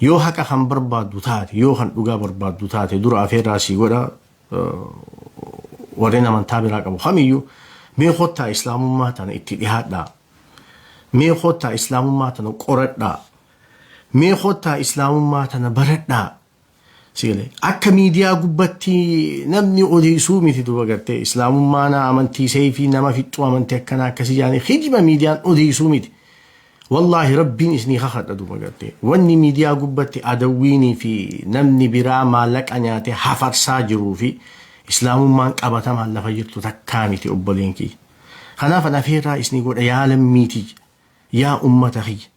Yoo haqa kan barbaaddu taate, yoo kan dhugaa barbaaddu taate, dura afeerraa sii godha. Warreen amantaa biraa qabu kamiyyuu, mee kottaa islaamummaa tana itti dhihaadhaa. Mee kottaa islaamummaa tana qoradhaa. Mee kottaa islaamummaa tana baradhaa. Sigalee akka miidiyaa gubbatti namni odeessuu miti duba gartee islaamummaan amantii seefii nama fixxuu, amantii akkanaa akkasii jaanii hijiba miidiyaan odeessuu miti. Wallaahi rabbiin isinii kakadha duba gartee wanni miidiyaa gubbatti adawwiinii fi namni biraa maallaqa nyaate hafarsaa jiruu fi islaamummaan qabatamaan lafa jirtu takkaa miti, obboleen kiyya. Kanaaf an afeerraa isinii godha, yaa lammiitii, yaa ummata kiyya.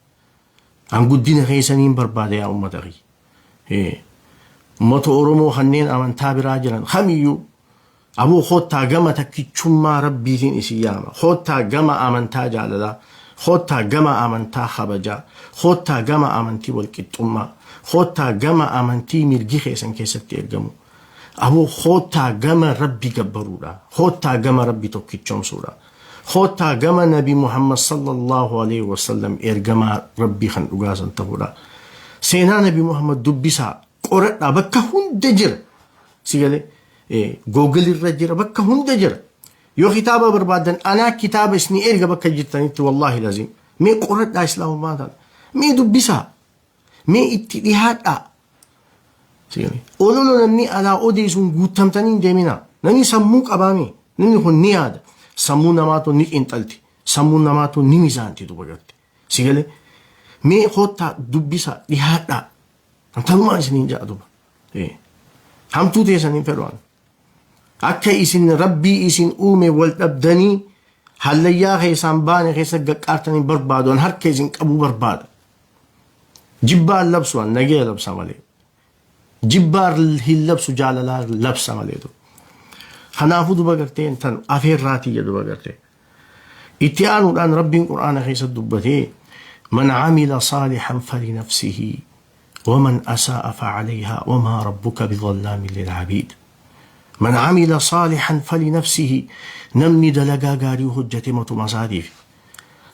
An guddina keessaniin barbaada, yaa ummata kiyya. Ummata Oromoo kanneen amantaa biraa jiran kamiyyuu, aboo kottaa gama takkichummaa rabbiitiin isin yaama. Kottaa gama amantaa jaalalaa. Kottaa gama amantaa kabajaa. Kottaa gama amantii walqixxummaa. Kottaa gama amantii mirgi keessan keessatti eegamu. Aboo kottaa gama rabbi gabbaruudha. Kottaa gama rabbi tokkichoomsuudha. Kottaa gama Nabi Muhammad sallallahu alaihi wasallam ergamaa rabbii kan dhugaasan ta'uudha. Seenaa Nabi Muhammad dubbisaa, qoradhaa, bakka hunda jira. Sigalee Google irra jira, bakka hunda jira. Yoo kitaaba barbaadan anaa kitaaba isinii erga bakka jirtanitti, wallaahi lazim. Mee qoradhaa islaamummaa tana. Mee dubbisaa. Mee itti dhihaadhaa. Ololo namni alaa odeessuun guutamtanii hin deeminaa. Namni sammuu qabaame, namni kun ni yaada. Sammuu namaatu ni xiinxalti. Sammuun namaatu ni mizaanti duba garte. Sigalee mee kottaa dubbisaa, dhihaadhaa. Antanumaan isiniin jedha duba. Hamtuu teessan hin fedhu. Akka isin rabbii isin uume wal dhabdanii hallayyaa keessaan baane keessa gaqqaartanii barbaadu, an harka isin qabuu barbaada. Jibbaan labsu, an nagaya labsa malee. Jibbaan hin labsu, jaalalaa labsa malee. Kanaafuu duba gartee tan afeerraatii duba gartee. Itti aanuudhaan rabbiin qur'aana keessa dubbatee, "Man camila saalihan falinafsihi waman asaa'a facalayhaa wamaa rabbuka bidhallaamin lilcabiid." Man camila saalihan falinafsihi, namni dalagaa gaarii hojjete matuma isaatiif.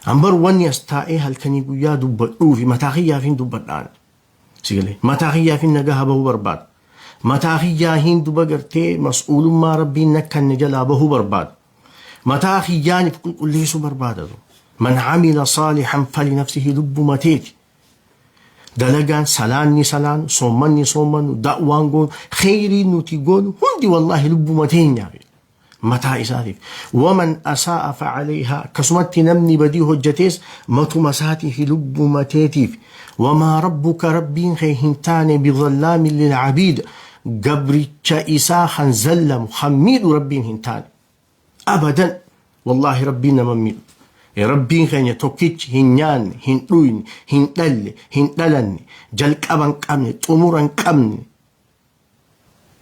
Ambar wanni as taa'ee halkanii guyyaa dubbadhuufi mataa kiyyaaf hin dubbadhaan. Sigalee mataa kiyyaaf hin nagaa bahuu barbaada. Mataa kiyyaa hin duba gartee mas'uulummaa rabbiin nakkanne jalaa bahuu barbaada. Mataa kiyyaaniif qulqulleessuu barbaada. Man camila saalihan falinafsihi, lubbuma teeti. Dalagaan salaanni salaanu, soommanni soommannu, da'waan goonu, kheyrii nuti goonu hundi wallaahi lubbuma teenyaaf. Mataa isaatiif. Waman asaa'a facalayhaa, akkasumatti namni badii hojjetes matuma isaatiif, lubbuma teetiif. Wamaa rabbuka, rabbiin kee hin taane, bidhallaamin lilcabiid, gabricha isaa kan zallamu, kan miidhu rabbiin hin taane. Abadan, wallaahi rabbiin nama miidhu. Rabbiin keenya tokkichi hin nyaanne, hin dhuyne, hin dhalle, hin dhalanne, jalqaba hin qabne, xumura hin qabne,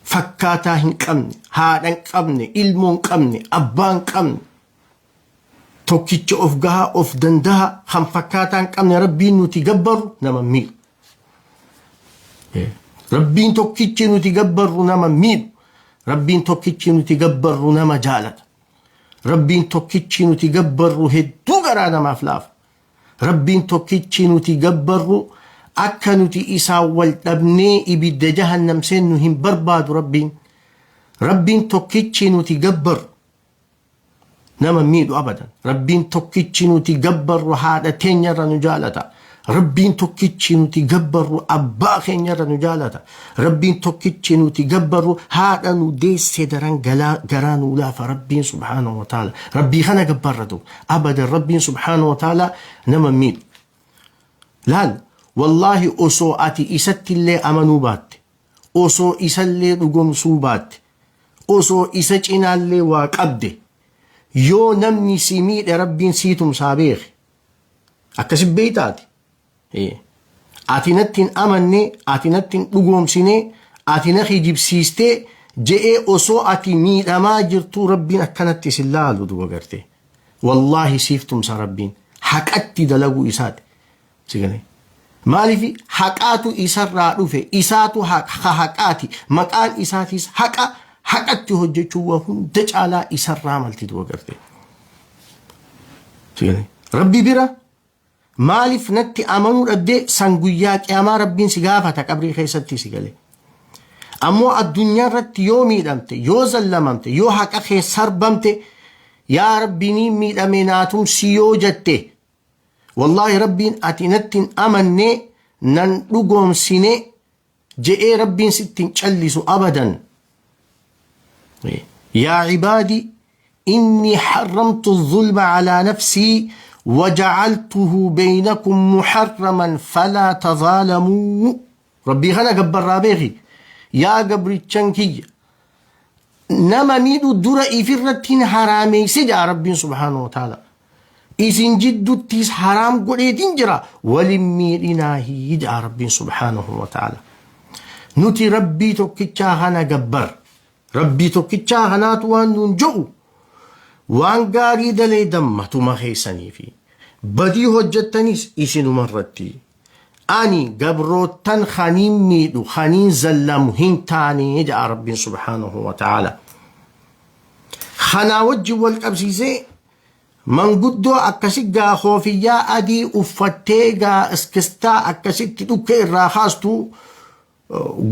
fakkaataa hin qabne, haadha hin qabne, ilmoo hin qabne, abbaa hin qabne, tokkicha of gahaa, of dandaha, kan fakkaataa hin qabne rabbiin nuti gabbarru nama miidhu. Rabbiin tokkichi nuti gabbarru nama miidhu. Rabbiin tokkichi nuti gabbarru nama jaalata. Rabbiin tokkichi nuti gabbarru hedduu garaa namaaf laafa. Rabbiin tokkichi nuti gabbarru akka nuti isaan wal dhabnee ibidda jahannam seennu hin barbaadu rabbiin. Rabbiin tokkichi nuti gabbarru nama miidhu abadan. Rabbiin tokkichi nuti gabbarru haadha teenyarra nu jaalata. Rabbiin tokkichi nuti gabbarru abbaa keenyarra nu jaalata. Rabbiin tokkichi nuti gabbarru haadha nu deesse daran garaa nu laafa rabbiin subhaanahu wa ta'ala. Rabbii kana gabbarratu abadan, rabbiin subhaanahu wa ta'ala nama miidhu. Laal, wallaahi osoo ati isatti illee amanuu baatte, osoo isallee dhugomsuu baatte, osoo isa cinaallee waa qabde, yoo namni si miidhe rabbiin sii tumsaa beeki. Akkasi beeytaati. Ati natti hin amanne, ati natti hin dhugoomsine, ati na kijibsiistee je'ee osoo ati miidhamaa jirtuu rabbiin akkanatti isin laalu duba gartee. Wallaahi siif tumsa rabbiin haqatti dalaguu isaati. Sigalee. Maaliif haqaatu isarraa dhufe, isaatu haqaati, maqaan isaatis haqa, haqatti hojjechuu waa hunda caalaa isarraa malti duba gartee. Sigalee. Rabbi bira Maaliif natti amanuu dhabdee? San guyyaa qiyaamaa Rabbiin si gaafata qabrii keessatti, si galee. Ammoo addunyaa irratti yoo miidhamte, yoo zallamamte, yoo haqa kee sarbamte, yaa Rabbi niin miidhame naatumsi yoo jette, wallaahi Rabbiin ati natti hin amanne, nan dhugoomsine je'ee Rabbiin sitti hin callisu abadan. Yaa cibaadi inni harramtu zulma calaa nafsii wajacaltuhu baynakum muharraman falaa tazaalamuu. Rabbii kana gabbarraa beeki. Yaa gabrichan kiyya, nama miidhu dura ifirratti hin haraameyse jedha Rabbiin subhaanahu wa ta'ala. Isin jidduttis haraam godheetiin jira, walin miidhinaahi jedha Rabbiin subhaanahu wa ta'ala. Nuti Rabbii tokkichaa kana gabbar. Rabbii tokkichaa kanaatu waan nuun jedhu, waan gaarii daleedan matuma keessanii fi badii hojjettanis isinuma irratti. Ani gabroottan kaniin miidhu, kaniin zallamu hin taane jedha Rabbiin subhaanahu wa ta'ala. Kanaa wajjin wal qabsiisee, manguddoo akkasi gaa koofiyyaa adii uffattee gaa iskistaa akkasitti dhukkee irraa kaastu,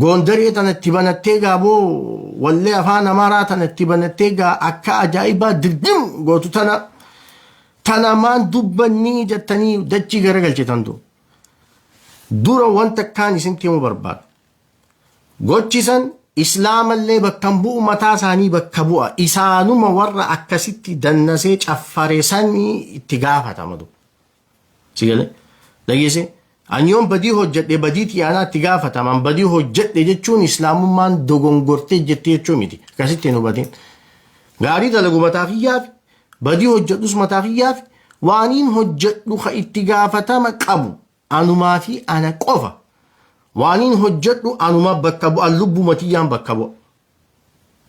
Goondaree tanatti banattee gaa boo wallee afaan Amaaraa tanatti banattee gaa akka ajaa'ibaa dirgim gootu tana, tana maan dubbannii jettanii dachii garagalchitan du. Dura wanta kaan isintti himuu barbaadu. Gochisan Islaamallee bakka hin bu'u, mataa isaanii bakka bu'a. Isaanuma warra akkasitti dannasee caffare sanii itti gaafatama du. Si galee? Dhageesse? Ani yoon badii hojjedhe badii xiyyaanaa itti gaafatama. An badii hojjedhe jechuun Islaamummaan dogongortee jettee jechuu miti. Akkasitti hin hubatin. Gaarii dalagu mataa kiyyaafi, badii hojjedhus mataa kiyyaafi, waaniin hojjedhu ka itti gaafatama qabu anumaa fi ana qofa. Waaniin hojjedhu anuma bakka bu'a, lubbuma tiyyaan bakka bu'a.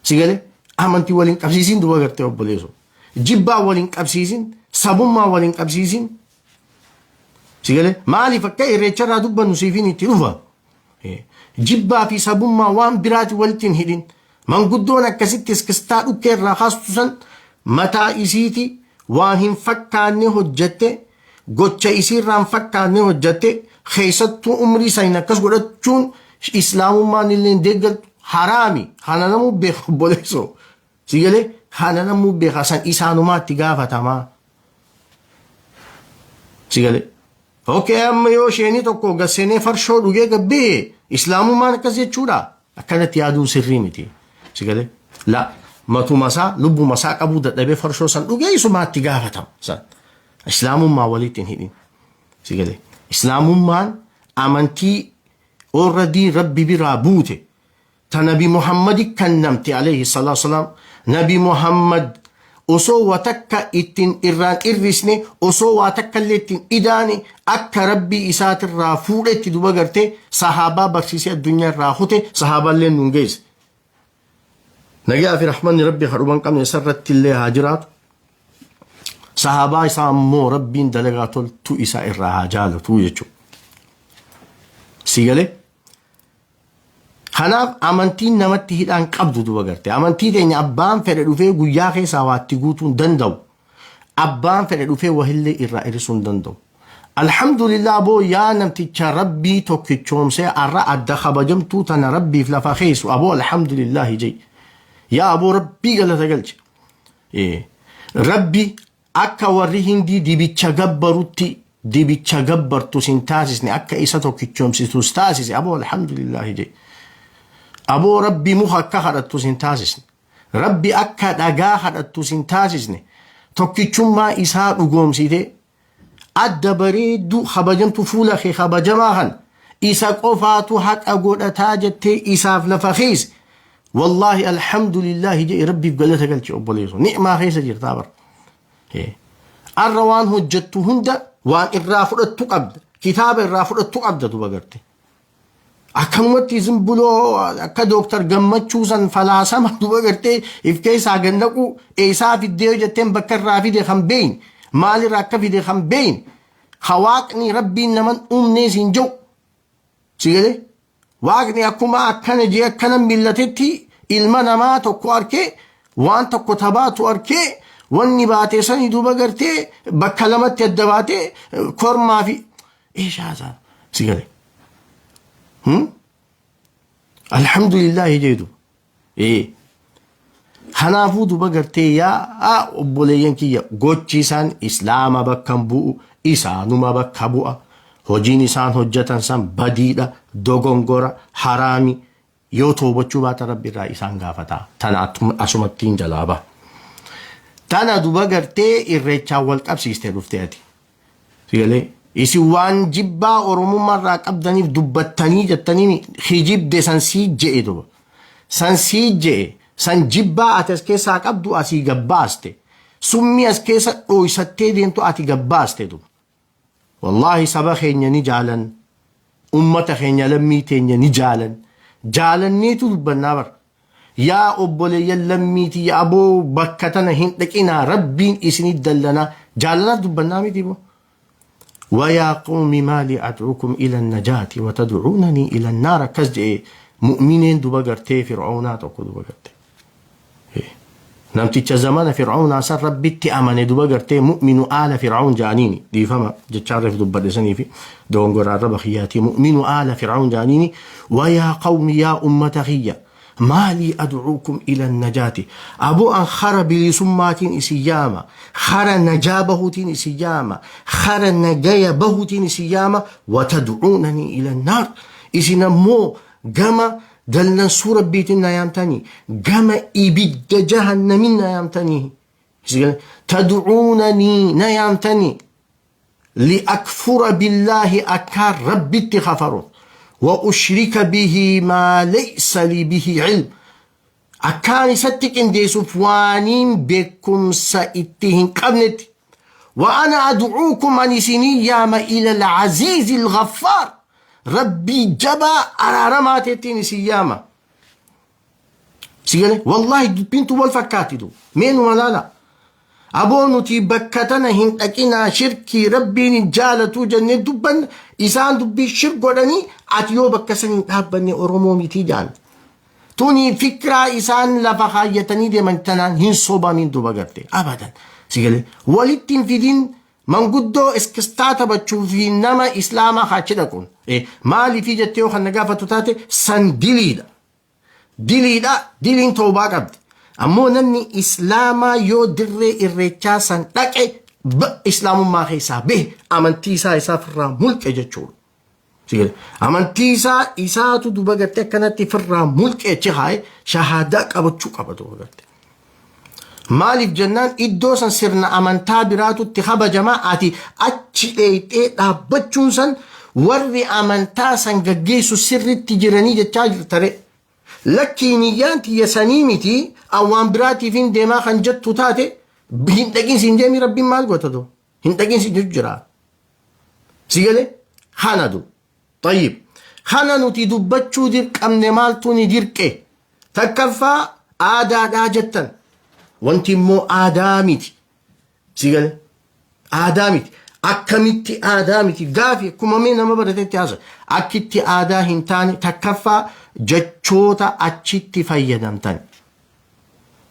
Si galee? Amantii waliin qabsiisin duba gartee obboleessoo. Jibbaa waliin qabsiisin, sabummaa waliin qabsiisin. Si galee? Maaliif akka irreecharraa dubbannu siifin itti dhufa. Jibbaa fi sabummaa waan biraati walitti hin hidhin. Manguddoon akkasitti iskistaa dhukkee irraa kaastu san mataa isiiti waan hin fakkaanne hojjette, gocha isiirraa hin fakkaanne hojjette. Keessattuu umrii saniin akkas godhachuun Islaamummaan illee hin deeggartu, haraami. Kana namuu beeka, obboleessoo. Si galee? Kana namuu beeka, san isaanumaa itti gaafatamaa. Si galee? Okay, amma yoo isheenii tokko gasseenee farshoo dhugee gabbee Islaamummaan akkas jechuudha. Akkanatti yaaduun sirrii miti. Si galee? La matuma isaa lubbuma isaa qabuu dadhabee farshoo san dhugee isumaa itti gaafatama. San Islaamummaa walitti hin hidhin. Si galee? Islaamummaan amantii already Rabbi biraa buute, ta Nabi Muhammadi kennamte alayhi salaatu salaam. Nabi Muhammad osoo wa takka ittiin irraan irrisne, osoo waa takka illee ittiin idaane, akka Rabbii isaatirraa fuudhetti duba gartee sahaabaa barsiisee addunyaa irraa hute, sahaabaallee nuun geesse. Nagaa fi rahmanni Rabbii kadhuma hin qabne isarratti illee haa jiraatu. Sahaabaa isaa ammoo Rabbiin dalagaa toltuu isaa irraa haa jaalatu jechuudha. Si galee? Kanaaf amantiin namatti hidhaan qabdu duba garte. Amantii teenya abbaan fedhe dhufee guyyaa keessaa waa itti guutuu hin danda'u. Abbaan fedhe dhufee wahillee irraa hir'isuu hin danda'u. Alhamdulillah boo, yaa namticha Rabbii tokkichoomsee arra adda kabajamtuu tana Rabbiif lafa keessu, aboo alhamdulillah jee. Yaa aboo, Rabbii galata galche. Rabbi akka warri Hindii dibicha gabbarutti dibicha gabbartu sin taasisne, akka isa tokkichoomsitus taasise, aboo alhamdulillah jee. Aboo, Rabbi muka akka kadhattu sin taasisne. Rabbi akka dhagaa kadhattu sin taasisne. Tokkichummaa isaa dhugoomsite adda bareedduu kabajamtu fuula kee kabajamaa kan isa qofaatu haqa godhataa jettee isaaf lafa keessa. Wallaahi alhamdulillahi jee, Rabbiif galata galche obboleessu. Ni'maa keessa jirtaa bara. Arra waan hojjettu hunda waan irraa fudhattu qabda. Kitaaba irraa fudhattu qabda duba garte. Akkanumatti isin buloo akka Dooktar Gammachuu san falaasama duba gartee if keessaa gannaqu eessaa fiddee yoo jetteen, bakka irraa fide kan beeyin, maalirraa akka fide kan beeyin, hawaaqni Rabbiin naman uumnee siin jedhu. Si galee? Waaqni akkuma akkana jee akkana millatetti ilma namaa tokko arkee, waan tokko tabaatu arkee, Wanni baatee sani duuba gartee bakka lamatti adda baatee kormaa fi eeshaa si gale. Alhamdulillahi jedhu. Kanaafuu duba gartee yaa obboleeyyan kiyya, gochi isaan islaama bakka hin bu'u, isaanuma bakka bu'a. Hojiin isaan hojjetan san badiidha, dogongora, haraami. Yoo toobachuu baata Rabbi irraa isaan gaafata. Tana asumattiin jalaa ba'a. Tana duba gartee irreechaan wal qabsiiste dhufte ati. Sigalee isin waan jibbaa Oromummaa irraa qabdaniif dubbattanii jettanii hijibde san sii je'e duba. San sii je'e, san jibbaa ati as keessaa qabdu asii gabbaaste. Summii as keessa dhooysattee deemtu ati gabbaaste duba. Wallaahi saba keenya ni jaalan. Ummata keenya, lammii teenya ni jaalan. Jaalanneetu dubbannaa bara. Yaa obboleeyyan lammiitii, aboo bakka tana hin dhaqinaa, Rabbiin isinii dallanaa, jaalalaaf dubbannaa miti boo. ويا قوم ما لي أدعوكم إلى النجاة وتدعونني إلى النار akkas jedhe mu'mineen duba gartee fir'aunaa tokko duba gartee. Namticha zamana fir'aunaa san Rabbitti amane duba gartee, mu'minu aala fir'aun jaaniini, dhiifama jechaan reef dubbadhe sanii fi dogongora arraba kiyyaatii, mu'minu aala fir'aun jaaniini. ويا قوم yaa ummata kiyya، ما لي أدعوكم إلى النجاة aboo an kara bilisummaatiin isin yaama, kara najaa bahuutiin isin yaama, kara nagaya bahuutiin isin yaama, وتدعونني إلى النار isin ammoo gama dallansuu Rabbiitiin na yaamtanii, gama ibidda jahannamin na yaamtanii, تدعونني na yaamtanii لأكفر بالله akkaan Rabbitti kafaru، وأشرك به ما ليس لي به علم akkaan isatti qindeessuuf waaniin beekumsa itti hin qabnetti، وأنا أدعوكم ani isinii yaama إلى العزيز الغفار Rabbii jabaa araaramaa teettiin isin yaama. Sigale wallahi dubbiintu wal fakkaatitu meenuma laala. Aboo nuti bakka tana hin dhaqinaa, shirkii Rabbiin hin jaalatuu jennee dubbanna, isaan dubbii shir godhanii ati yoo bakka san hin dhaabbanne Oromoo mitii jaan. Tuni fikiraa isaan lafa kaayyatanii deeman, tanaan hin sobamin duba garte abadan. Sigale walitti hin fidin manguddoo iskistaa taphachuu fi nama islaamaa kaachi dhaquun. Maaliifii jettee yoo kan na gaafatu taate, san diliidha. Diliidha, diliin toobaa qabdi. Ammoo namni islaamaa yoo dirree irreechaa san dhaqe islaamummaa keessaa bahe, amantii isaa isaaf irraa mulqe jechuudha. Amantii isaa isaatu duba gartee akkanatti firraa mulqe, achi haa'e shahaadaa qabachuu qaba duba gartee. Maaliif jennaan, iddoo san sirna amantaa biraatu itti kabajamaa, ati achi dheeyxee dhaabbachuun san warri amantaa san gaggeessu sirritti jiranii jechaa jirtare. Lakkii, niyyaan tiyya sanii miti, awwaan biraatiif hin deemaa kan jettu taate, hin dhaqin siin deemii Rabbiin maal goota du? Hin dhaqin siin jechu jira. Si galee kana du. طيب kana nuti dubbachuu dirqamne, maaltu ni dirqe? Takkaffaa aadaadhaa jettan, wanti immoo aadaa miti. Si galee aadaa miti. Akkamitti aadaa miti? Gaafi akkuma mee nama baratetti haasa. Akkitti aadaa hin taane, takkaffaa jechoota achitti fayyadamtan.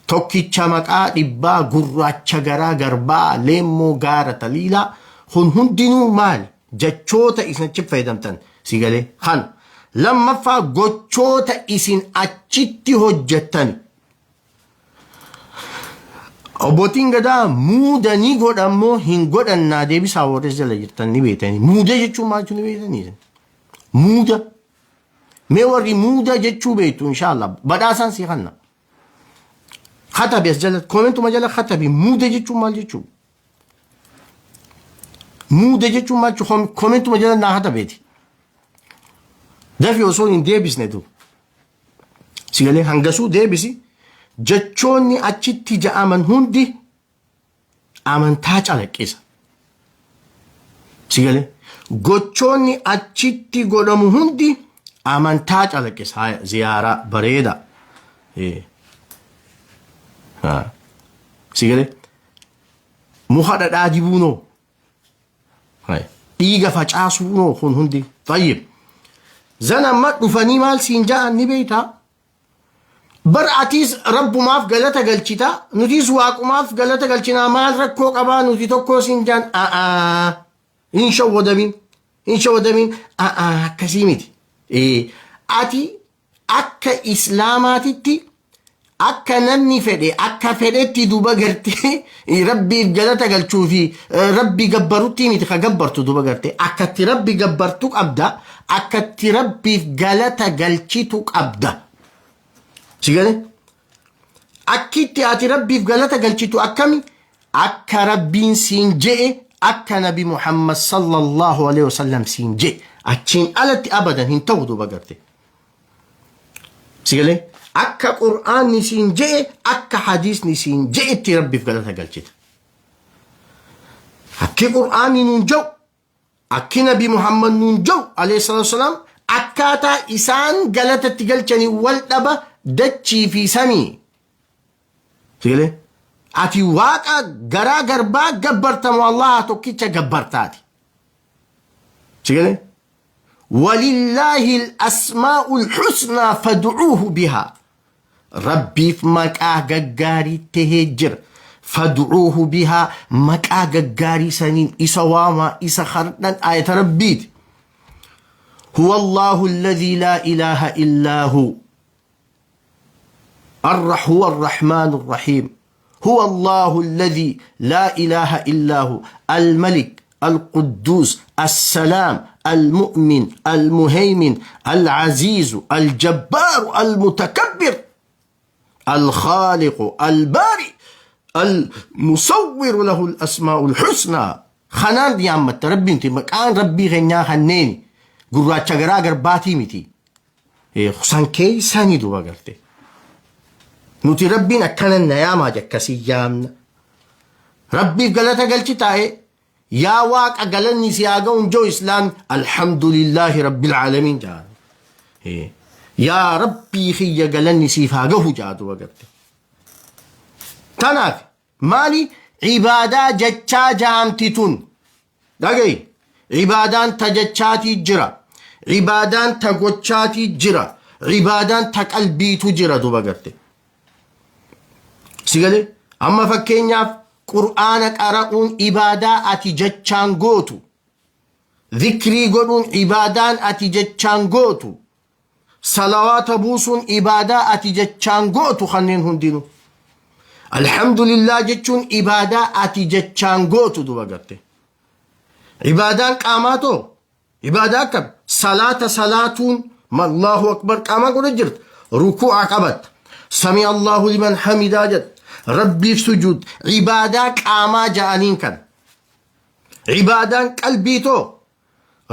Tokkicha maqaa dhibbaa, gurraacha garaa garbaa, leemmoo gaara taliilaa, kun hundinuu maali? Jechoota isin achi fayyadamtan, si galee kana. Lammaffaa gochoota isin achitti hojjettan. Abbootiin gadaa muuda ni godhan moo hin godhannaa? Deebisaa, warri jala jirtan ni beektanii. Muuda jechuun maal jechuun ni beektanii? Muuda. Mee warri muuda jechuu beektu inshaallah badhaasaan si kanna. Katabi as jala, commentuma jala katabi, muuda jechuun maal jechuu? Muuda jechuun maal jechuu? Commentuma jala naa katabeeti. Dafi osoo hin deebisne tu. Sigalee hangasuu deebisi. Jechoonni achitti ja'aman hundi amantaa calaqqisa. Sigalee gochoonni achitti godhamu hundi amantaa calaqqisa. Haya, ziyaaraa bareeda. Sigalee muka dhadhaa dibuunoo, dhiiga facaasuunoo, kun hundi. طيب zan amma dhufanii maal siin ja'an ni beektaa? Bar atiis rabbumaaf galata galchita, nutiis waaqumaaf galata galchinaa, maal rakkoo qabaa? Nuti tokkoo siin jaan. A'aa, hin shawwadamin, hin shawwadamin. A'aa, akkasii miti. Ati akka islaamaatitti akka namni fedhe akka fedhetti duba gartee rabbiif galata galchuu fi rabbi gabbarutti miti ka gabbartu. Duba gartee akkatti rabbi gabbartu qabda, akkatti rabbiif galata galchitu qabda. Si gale? Akkitti ati rabbiif galata galchitu akkami? Akka rabbiin siin je'e, akka nabi Muhammad sallallahu alaihi wasallam siin je'e. Achiin alatti abadan hin ta'u duba garte. Si galee? Akka qur'aanni siin je'e, akka hadiisni siin je'etti rabbiif galata galchita. Akki qur'aanni nuun je'u, akki nabi Muhammad nuun je'u alayhi salatu wasalaam, akkaataa isaan galatatti galchanii wal dhaba dachii fi samii. Si galee? Ati waaqa garaa garbaa gabbartamu Allaha tokkicha gabbartaati. Si galee? Walillaahi al-asmaa'ul husnaa fad'uuhu bihaa. Rabbiif maqaa gaggaarii tahee jira. Fad'uuhu bihaa, maqaa gaggaarii saniin isa waamaa, isa kadhadhan, ayata rabbiiti. Huwa Allahu alladhii laa ilaaha illaa hu. هو الرحمن الرحيم. هو الله الذي لا إله إلا هو، الملك القدوس السلام المؤمن المهيمن العزيز الجبار المتكبر الخالق البارئ المصور له الأسماء الحسنى. خنان ديامت ربي انت مكان ربي غنيا خنيني gurraacha garaa garbaatii miti. San keessaanii duuba garte. Nuti rabbiin akkana na yaamaa akkasii yaamna. Rabbiif galata galchi taa'e, yaa waaqa galanni si haa ga'uun joo islaam, alhamdulillaahi rabbil aalamiin jaan. Yaa rabbii kiyya galanni siif haa gahu jaa duuba garte. Tanaaf maali ibaadaa jechaa jaamti tun? Dhagayi, ibaadaan ta jechaatii jira, ibaadaan ta gochaatii jira, ibaadaan ta qalbiitu jira duuba garte. Si galee? Amma fakkeenyaaf qur'aana qara'uun ibaadaa ati jechaan gootu. Zikrii godhuun ibaadaan ati jechaan gootu. Salawaata buusuun ibaadaa ati jechaan gootu kanneen hundinuu. Alhamdulillah jechuun ibaadaa ati jechaan gootu duba garte. Ibaadaan qaamaa too ibaadaa akkam? Salaata salaatuun Allahu akbar qaamaa godha jirta. Rukuu'a qabatta. Sami Allahu liman hamidaa jedha. Rabbiif sujuud. Ibaadaa qaamaa ja'aniin kana. Ibaadaan qalbii too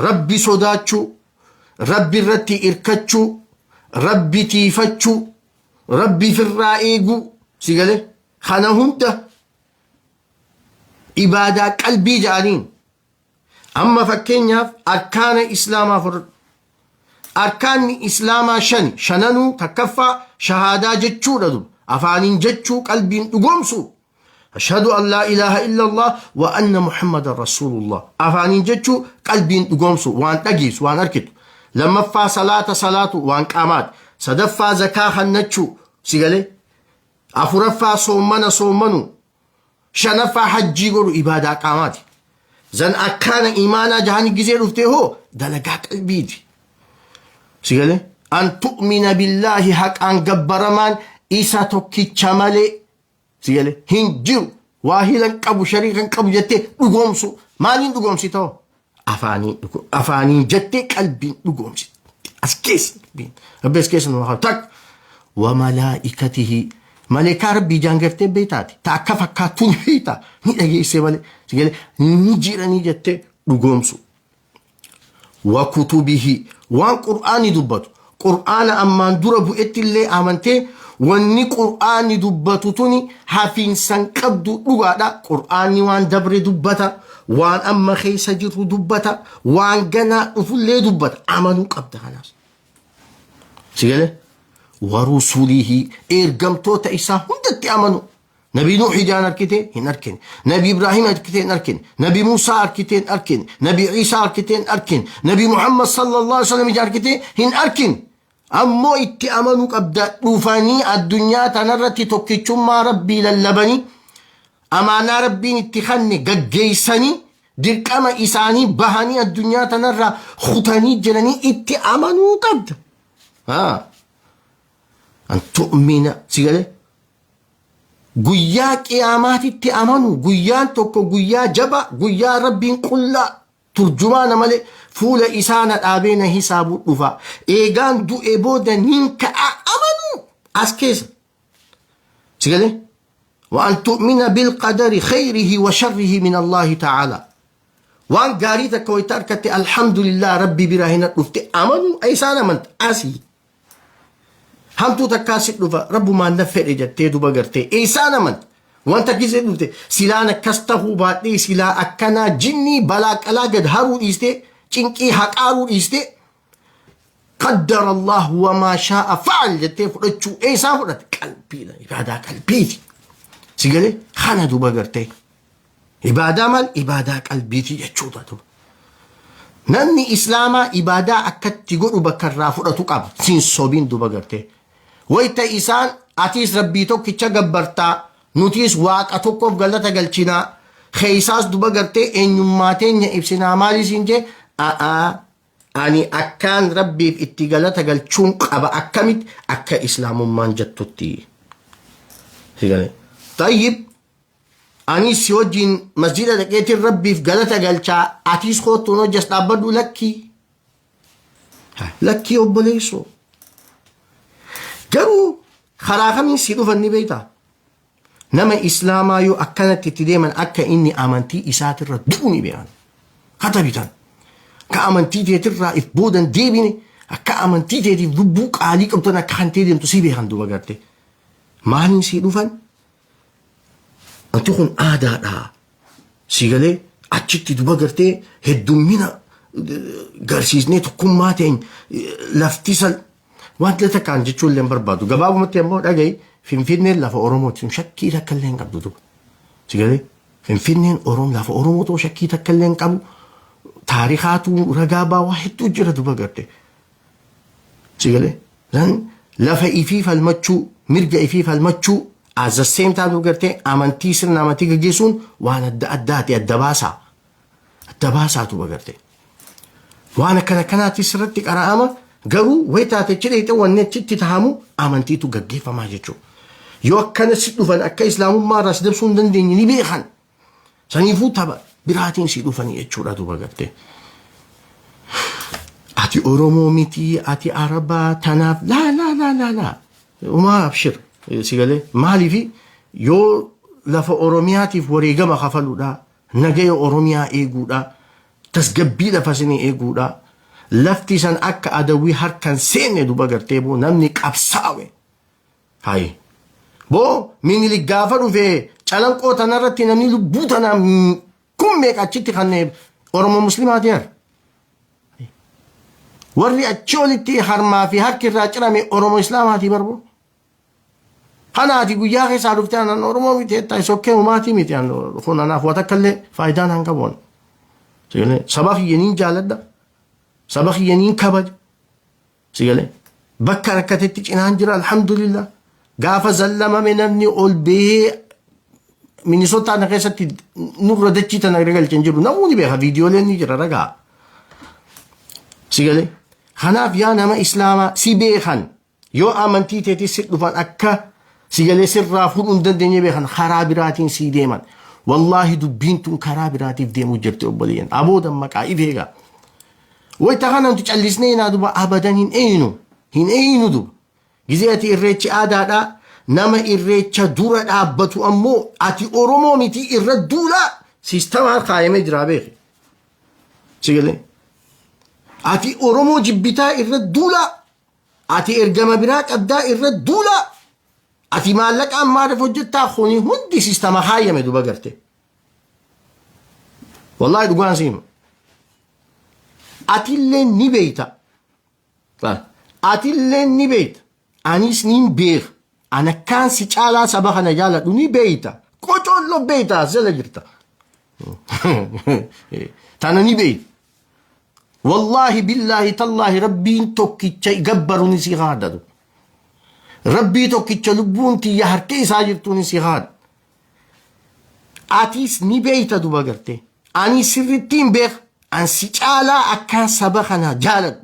Rabbi sodaachuu, Rabbi irratti irkachuu, Rabbi tiifachuu, Rabbi firraa eeguu, si galee? Kana hunda ibaadaa qalbii ja'aniin. Amma fakkeenyaaf arkaana islaamaa fudhadhu. Arkaanni islaamaa shani, shananuu takkaffaa shahaadaa jechuudha duba. Afaaniin jechuu, qalbiin dhugoomsuu. Ashhadu an laa ilaaha illallah wa anna Muhammadan rasuulullah. Afaaniin jechuu, qalbiin dhugoomsuu, waan dhageessu, waan arkitu. Lammaffaa salaata salaatu, waan qaamaati. Sadaffaa zakaa hannachuu, si galee? Afuraffaa soommana soommanu. Shanaffaa hajjii godhu, ibaadaa qaamaati. Zan akkaana imaanaa jahani gizee dhuftee hoo dalagaa qalbiiti. Si galee? An tu'mina billaahi, haqaan gabbaramaan isa tokkicha malee, si galee, hin jiru, waa hilan qabu, shariika hin qabu jettee dhugoomsu. Maaliin dhugoomsita hoo? Afaaniin afaaniin jettee qalbiin dhugoomsi. As keessa dubbiin. Rabbi as keessa nu haa takka. Wa malaa'ikatihi, maleekaa rabbii ijaan gartee beektaati. Ta akka fakkaattuu ni beektaa, ni dhageessee malee, si galee, ni jiranii jettee dhugoomsu. Wa kutubihi, waan qur'aanni dubbatu, qur'aana ammaan dura bu'etti illee amantee, wanni qur'aanni dubbatu tuni hafiinsan qabdu dhugaadha. Qur'aanni waan dabre dubbata, waan amma keessa jiru dubbata, waan ganaa dhufullee dubbata, amanuu qabda kanaas. Si galee? Wa rusulihi, ergamtoota isaa hundatti amanu. Nabi Nuh ijaan arkite hin arkine. Nabi Ibrahim arkite hin arkine. Nabi Musa arkite hin arkine. Nabi Isa arkite hin arkine. Nabi Muhammad sallallahu alaihi wasallam ijaan arkite hin arkine. Ammoo itti amanuu qabda dhufanii addunyaa tanarratti tokkichummaa Rabbii lallabanii amaanaa Rabbiin itti kanne gaggeessanii dirqama isaanii bahanii addunyaa tanarraa kutanii jiranii itti amanuu qabda. Haa. An tu'mina si galee guyyaa qiyaamaatitti amanu guyyaan tokko guyyaa jabaa guyyaa Rabbiin qullaa turjumaana malee fuula isaa na dhaabee na hisaabuu dhufa. Eegaan du'e booda nin ka'a amanuu as keessa. Si galee? وأن تؤمن بالقدر خيره وشره من الله تعالى. Waan gaarii takka wayita harkatte alhamdulillah Rabbi biraa hin dhufte amanuu isaan amanta asii. Hamtuu takkaa si dhufa rabbumaan na fedhe jettee duba gartee isaan amanta. Wanta gisee dhufte silaan akkas tahuu baadhee silaa akkanaa jinnii balaa qalaa gad haruu dhiistee cinqii haqaaruu dhiistee qaddara Allah wamaa shaa'a fa'al jettee fudhachuu eessaa fudhate qalbiidha ibaadaa qalbiiti. Si galee kana duba gartee ibaadaa maal ibaadaa qalbiiti jechuudha duba. Namni islaamaa ibaadaa akkatti godhu bakka irraa fudhatu qaba. Siin sobiin duba gartee. Wayita isaan atiis rabbii tokkicha gabbartaa nutiis waaqa tokkoof galata galchinaa keessaas duba gartee eenyummaa teenya ibsinaa maali siin jee a'aa ani akkaan rabbiif itti galata galchuun qaba akkamitti akka islaamummaan jettutti. Tayyib ani si wajjin masjida dhaqeetiin rabbiif galata galchaa atiis koottuun hojjas dhaabbadhu lakkii. Lakkii obboleessoo. Garuu karaa kamiin si dhufan ni beektaa? Nama islaamaa yoo akkanatti itti deeman akka inni amantii isaatirra du'u ni beekan. Katabitan. Akka amantii teetirraa if boodan deebine akka amantii teetiif lubbuu qaalii qabdan akka kan ta'e deemtu si beekan duuba garte. Maaliin si dhufan? Wanti kun aadaadha. Si galee achitti duba gartee heddummina garsiisnee tokkummaa ta'een lafti san wanti takkaan jechuun illee hin barbaadu. Gabaabumatti ammoo dhaga'i Finfinneen lafa Oromooti. Shakkii takka illee hin qabdu duba. Si galee Finfinneen Oromoo lafa Oromoo ta'uu shakkii takka illee hin qabu. Taarikaatu ragaa baawaa hedduu jira duba garte. Si galee lafa ifii falmachuu mirga ifii falmachuu at the same time gartee amantii sirna amantii gaggeessuun waan adda addaati adda baasaa. Adda baasaatu bagarte. Waan akkana kanaatti sirriitti qara'ama garuu wayi taate cidheete wanni achitti tahamu amantiitu gaggeeffamaa jechuudha. Yoo akkana si dhufan akka islaamummaa irraa si dabsuu hin dandeenye ni beekan. Saniifuu tapha biraatiin si dhufanii jechuudha duuba gartee. Ati Oromoo miti, ati Arabaa tanaaf laa laa laa laa laa. Umaa abshir si galee maaliifi yoo lafa Oromiyaatiif wareegama kafaluudha nagaya Oromiyaa eeguudha tasgabbii lafa isinii eeguudha lafti san akka adawwii harkan seenne duba gartee boo namni qabsaawe hayi boo Minilik gaafa dhufe calanqoo tanarratti namni lubbuu tanaa kun meeqa achitti kan Oromoo muslimaati har warri achi olitti harmaa fi harki irraa cirame Oromoo islaamaati barbo. Kanaati guyyaa keessaa dhuftee anan Oromoo miti jettaa isa okkee humaatii miti kun anaaf waa takka illee faayidaan han qabu. Saba kiyya niin jaaladha. Saba kiyya niin kabaja. Sigalee bakka rakkatetti cinaan jira alhamdulillah. Gaafa zallamame namni ol bahee Minisootaa na keessatti nurra dachii tana galchan jiru namoonni beeka viidiyooleen ni jira ragaa. Sigalee kanaaf yaa nama islaamaa si beekan yoo amantii teetii si dhufan akka sigalee sirraa fuudhuu hin dandeenye beekan karaa biraatiin sii deeman. Wallaahi dubbiin tun karaa biraatiif deemuu jirti obboleeyyan. Aboo dammaqaa if eegaa. Wayita kana nuti callisnee naa duba abadan hin eeynu. Hin eeynu duba. Gizee ati irreechi aadaadhaa nama irreecha dura dhaabbatu ammoo ati Oromoo miti irra duulaa siistamaan kaayamee jira beeki. Sigalee. Ati Oromoo jibbitaa irra duulaa. Ati ergama biraa qabdaa irra duulaa. Ati maallaqa ammaadhaaf hojjettaa kuni hundi siistama kaayame duba garte. Wallaahi dhugaan siima. Atillee ni beeyta. Atillee ni beeyta. Anis niin beeka. An akkaan si caalaa saba kana jaaladhu ni beeyta. Qocolloo beeyta as jala jirta. Tana ni beeyta. Wallaahi billaahi tallaahi rabbiin tokkicha gabbaruun si haadha. Rabbii tokkicha lubbuun tiyya harka isaa jirtuun si haadha. Atis ni beeyta duba gartee. Ani sirrittiin beeka. An si caalaa akkaan saba kana jaaladhu.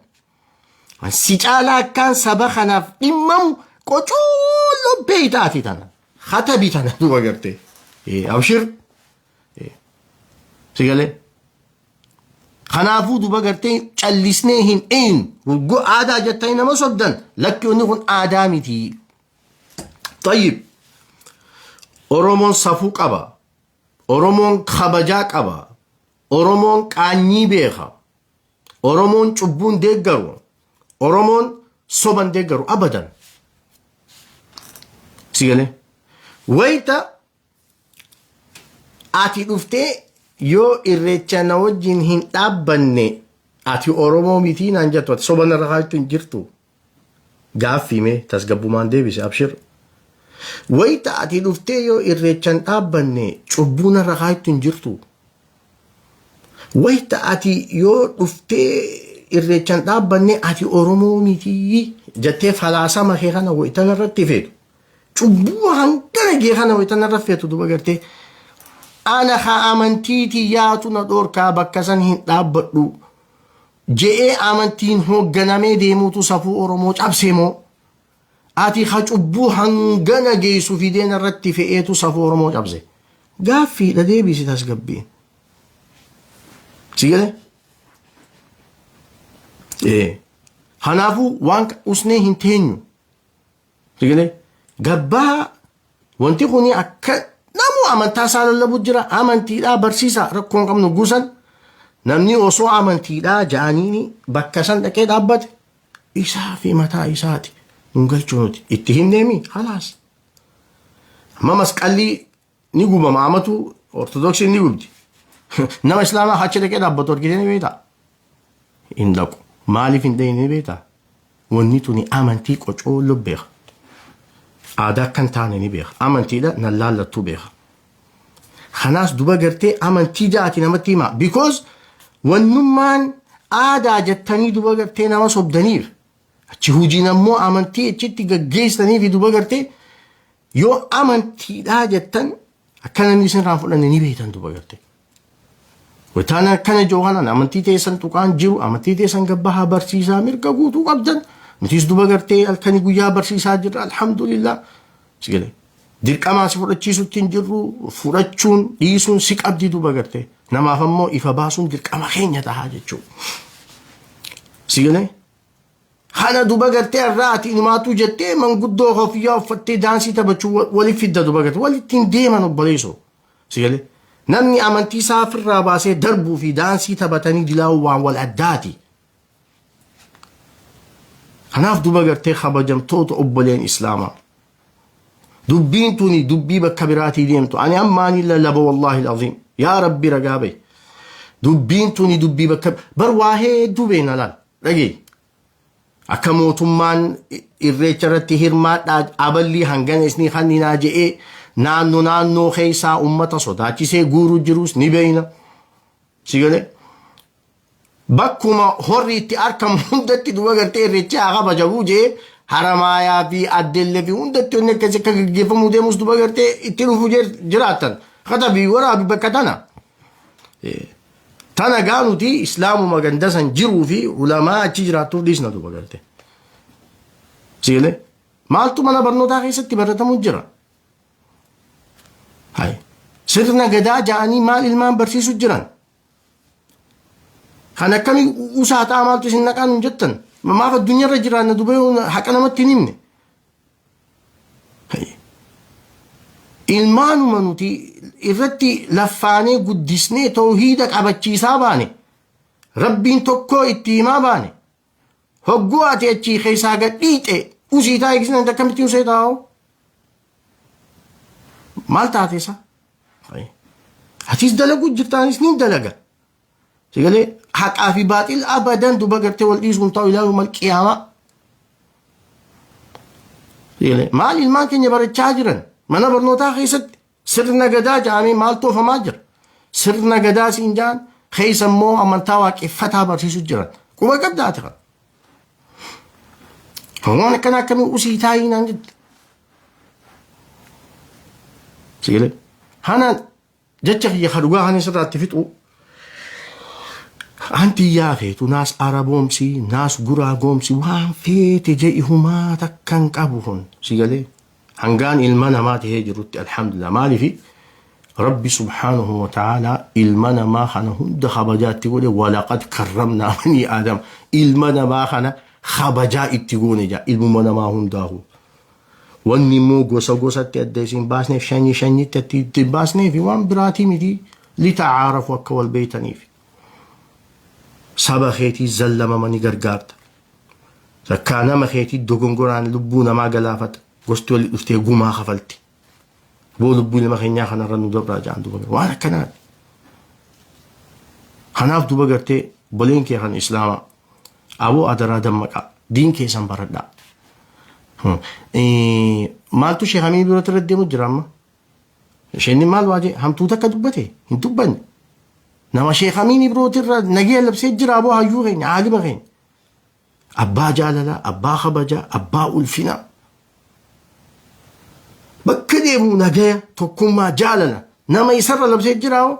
An si caalaa akkaan saba kanaaf dhimmamu qocoollo beeyta ati tana. Katabi tana duba gartee. Abshir. Si galee. Kanaafuu duba gartee callisnee hin eenyu. Hogguu aadaa jettanii nama sobdan lakki inni kun aadaa miti. Tayyib. Oromoon safuu qaba. Oromoon kabajaa qaba. Oromoon qaanyii beeka. Oromoon cubbuun deeggaru. Oromoon soban deeggaru abadan. Si galee. Wayita ati dhuftee yoo irreecha na wajjin hin dhaabbanne ati Oromoo mitii naan jettu ati soba narra kaachuu hin jirtu. Gaaffii mee tasgabbumaan deebise abshir. Wayita ati dhuftee yoo irreecha hin dhaabbanne cubbuu narra kaachuu hin jirtu. Wayita ati yoo dhuftee irreecha hin dhaabbanne ati Oromoo mitii jettee falaasama kee kana wayita narratti feetu. Cubbuu hangana gee kana wayita narra feetu duba gartee ana ka amantiiti yaatu na dhoorkaa bakka san hin dhaabbadhu je'ee amantiin hoogganamee deemuutu safuu Oromoo cabsee moo ati ka cubbuu hangana geessu fidee narratti fe'eetu safuu Oromoo cabse. Gaaffiidha deebisi tasgabbiin. Si galee? Ee. Kanaafuu waan usnee hin teenyu. Sigalee gabbaa wanti kun akka namu amantaa isaa lallabu jira amantiidhaa barsiisa rakkoo hin qabnu guusan namni osoo amantiidhaa ja'aniini bakka san dhaqee dhaabbate isaa fi mataa isaati nun galchuu nuti itti himneemi halaas. Amma masqalli ni gubama amatu ortodoksiin ni gubdi. Nama islaamaa achi dhaqee dhaabbatu argitee ni beektaa? Hin dhaqu. Maaliif hin dhaqne ni beektaa? Wanni tuni amantii qocoollo beeka. Aadaa akka hin taane ni beeka. Amantiidha nan laallattuu beeka. Kanaas duba gartee amantii ja'ati namatti hima. Because wannummaan aadaa jettanii duba gartee nama sobdaniif. Achi hojiin ammoo amantii achitti gaggeessanii fi duba gartee yoo amantiidhaa jettan akka namni isin irraa fudhanne ni beektan duba gartee. Wataan akkana jiru kanaan amantii teessan tuqaan jiru amantii teessan gabbahaa barsiisaa mirga guutuu qabdan nutis duba gartee halkanii guyyaa barsiisaa jirra alhamdulillah. Sigale dirqamaa si fudhachiisutti hin jirru fudhachuun dhiisuun si qabdi duba gartee namaaf ammoo ifa baasuun dirqama keenya tahaa jechuudha. Sigale Kana duba gartee irraa ati inumaatuu jettee manguddoo kofiyyaa uffattee daansii taphachuu walitti fidda duba gartee walitti hin deeman obboleessoo. Sigale namni amantii isaa ofirraa baasee darbuu fi daansii taphatanii dilaa'uu waan wal addaati. Kanaaf duba gartee kabajamtoota obboleen Islaamaa. Dubbiin tuni dubbii bakka biraatii deemtu. Ani ammaanii lallaba wallaahi al'aziim. Yaa Rabbi ragaa bahi. Dubbiin tuni dubbii bakka bar waa hedduu beekna laal. Dhagee. Akka mootummaan irreecha irratti hirmaadhaa aballii hangana isnii kanninaa je'ee naannoo naannoo keessaa uummata sodaachisee guuruu jirus ni beekna. Si galee? Bakkuma horri itti argamu hundatti duba gartee irreechi haa kabajamuu jee haramaayaa fi addellee fi hundatti wanni akkasii akka gaggeeffamuu deemus duba gartee itti dhufu jiraatan. Katabii waraabi bakka tana. Tana gaa nuti islaamuma ganda san jiruu fi ulamaa achi jiraattuuf dhiisna duba gartee. Sigalee maaltu mana barnootaa keessatti baratamuu jira? Hai. Sirna gadaa ja'anii maal ilmaan barsiisu jiran? Kan akkamii usaa ta'a maaltu isin naqaa nun jettan? Maaf addunyaarra jiraanna duba haqa namatti hin himne? Ilmaanuma nuti irratti laffaanee guddisnee toohiida qabachiisaa baane rabbiin tokkoo itti himaa baane hogguu ati achii keessaa gad dhiixe usii taa'e eegsisan akkamitti usee taa'u? Maal taate isa? Atis dalaguu jirta anis niin dalaga. Sigalee haqaa fi baaxil abadan duba gartee wal dhiisuun ta'u ilaa yoomal qiyaamaa. Sigalee maal ilmaan keenya barachaa jiran mana barnootaa keessatti sirna gadaa jedhamee maal toofamaa jira. Sirna gadaa siin jedhan Keessa immoo amantaa waaqeffataa barsiisuu jiran. Quba qabdaa ati kana. Waan akkana akkamii usii taa'ii naan jette. Sigilee. Hanaan jecha kiyya ka dhugaa kan isirraatti fixu. Anti yaa feetu naas araboomsi naas guraagoomsi waan feete je'i humaa takka hin qabu kun sigalee. Hangaan ilma namaa tahee jirutti alhamdulillah maaliifi Rabbi subhaanahu wa ta'aalaa ilma namaa kana hunda kabajaa itti godhe walaqad karramnaa banii aadam ilma namaa kana kabajaa itti goone jaa ilmuma namaa hundaahu. Wanni immoo gosa gosatti adda isin baasneef shanyi shanyitti adda itti baasneef waan biraatii miti litacaarafu akka wal beeytaniif. Saba keetii zallamamanii gargaarta. Takkaa nama keetii dogongoraan lubbuu namaa galaafata. Gosti wali dhuftee gumaa kafalti. Boo lubbuu ilma keenyaa kanarra nu dabraa ja'an duba waan akkanaati. Kanaaf duba gartee boleen kee kan islaamaa aboo adaraa dammaqaa diin keessan baradhaa. Maaltu sheekh Amiin biratti irra deemu jira amma? Isheen maal waa jee hamtuu takka dubbate hin dubbanne. Nama sheekh Amiin Ibrooti irra nagee labsee jira aboo hayyuu keenya aalima keenya. Abbaa jaalalaa, abbaa kabajaa, abbaa ulfinaa. Bakka deemu nagaya, tokkummaa, jaalala. Nama isarra labsee jira hoo.